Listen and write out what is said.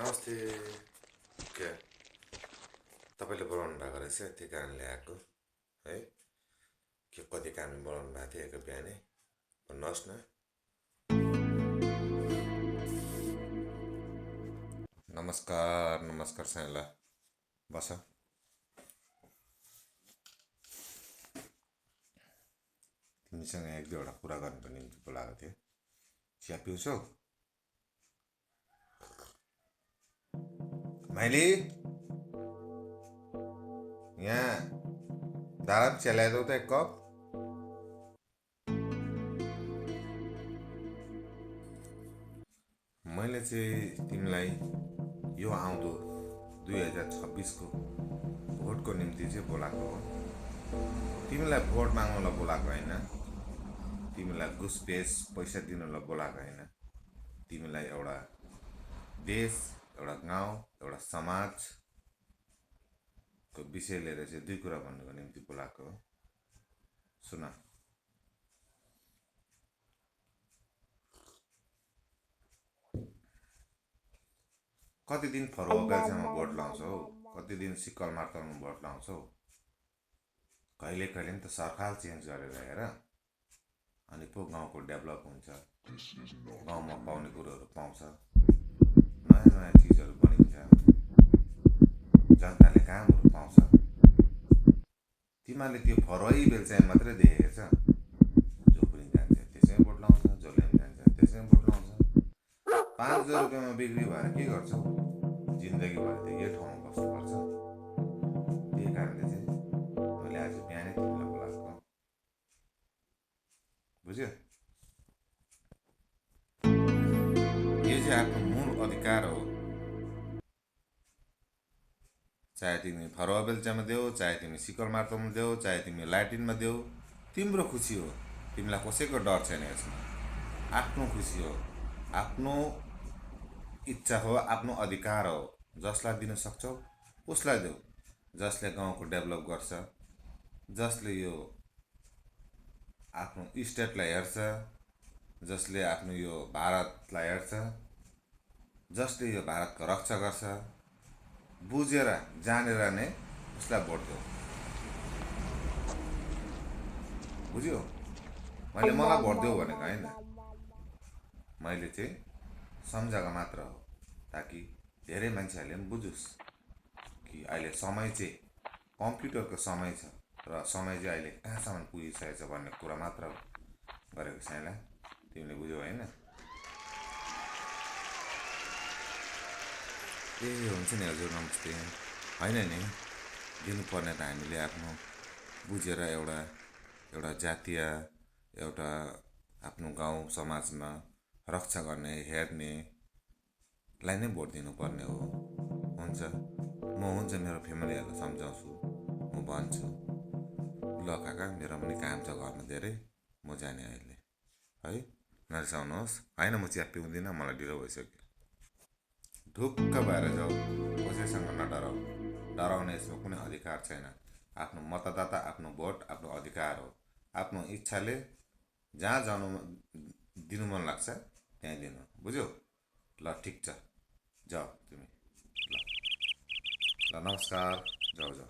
नमस्ते। के तपाईँले बोलाउनु भएको रहेछ, त्यही कारणले आएको है। के कति कामले बोलाउनु भएको थियो एक बिहानै भन्नुहोस् न। नमस्कार नमस्कार साइला, बस। तिमीसँग एक दुईवटा कुरा गर्नुको निम्ति बोलाएको थिएँ। चिया पिउँछौ माइली? यहाँ दादा चिया ल्याइदेऊ त एक कप। मैले चाहिँ तिमीलाई यो आउँदो 2026को भोटको निम्ति चाहिँ बोलाएको हो। तिमीलाई भोट माग्नुलाई बोलाएको होइन, तिमीलाई घुसपेस पैसा दिनुलाई बोलाएको होइन। तिमीलाई एउटा देश, एउटा गाउँ, एउटा समाजको विषय लिएर चाहिँ दुई कुरा भन्नुको निम्ति बोलाएको हो। सुन, कति दिन फरुवाबेलसम्म भोट लाउँछौ, कति दिन सिक्कल मार्तलमा भोट लाउँछौ। कहिले कहिले नि त सरकार चेन्ज गरेर हेर, अनि पो गाउँको डेभलप हुन्छ, गाउँमा पाउने कुरोहरू पाउँछ, नयाँ नयाँ चिजहरू बनिन्छ, जनताले कामहरू पाउँछ। तिमीहरूले त्यो फरुवै बेल चाहिँ मात्रै देखेको छ। जो पनि जान्छ त्यसैमा भोट लाउँछ, जसले पनि जान्छ त्यसैमा भोट लाउँछ। 5,000 रुपियाँमा बिक्री भएर के गर्छौ? जिन्दगीभरि त यही ठाउँमा बस्नुपर्छ। त्यही कारणले चाहिँ मैले आज बिहानै तिमीलाई बोलाएको, बुझ्यो? यो चाहिँ आफ्नो मूल अधिकार हो। चाहे तिमी फरुवा बेल्चामा देऊ, चाहे तिमी सिक्कल मार्तलमा देऊ, चाहे तिमी ल्याटिनमा देऊ, तिम्रो खुसी हो। तिमीलाई कसैको डर छैन यसमा। आफ्नो खुसी हो, आफ्नो इच्छा हो, आफ्नो अधिकार हो। जसलाई दिन सक्छौ उसलाई देऊ। जसले गाउँको डेभलप गर्छ, जसले यो आफ्नो स्टेटलाई हेर्छ, जसले आफ्नो यो भारतलाई हेर्छ, जसले यो भारतको रक्षा गर्छ, बुझेर जानेर नै उसलाई भोट देऊ। बुझ्यो? मैले मलाई भोट देऊ भनेको होइन, मैले चाहिँ सम्झाएको मात्र हो, ताकि धेरै मान्छेहरूले पनि बुझोस् कि अहिले समय चाहिँ कम्प्युटरको समय छ र समय चाहिँ अहिले कहाँसम्म पुगिसकेको छ भन्ने कुरा मात्र गरेको साइला। तिमीले बुझ्यौ होइन? ए हुन्छ नि हजुर, नमस्ते। होइन नि, दिनुपर्ने त हामीले आफ्नो बुझेर एउटा जातीय, एउटा आफ्नो गाउँ समाजमा रक्षा गर्ने, हेर्नेलाई नै भोट दिनुपर्ने हो। हुन्छ, म हुन्छ मेरो फ्यामिलीहरूलाई सम्झाउँछु, म भन्छु ल काका मेरो पनि काम छ घरमा धेरै, म जाने अहिले है, नरिसाउनुहोस्। होइन म चिया पिउँदिनँ, मलाई ढिलो भइसक्यो। ढुक्क भएर जाऊ, कसैसँग नडराऊ। डराउने यसमा कुनै अधिकार छैन। आफ्नो मतदाता, आफ्नो भोट आफ्नो अधिकार हो। आफ्नो इच्छाले जहाँ जानु दिनु मन लाग्छ त्यहीँ दिनु, बुझ्यौ? ल ठिक छ, जाऊ तिमी। ल ल नमस्कार, जाऊ जाऊ।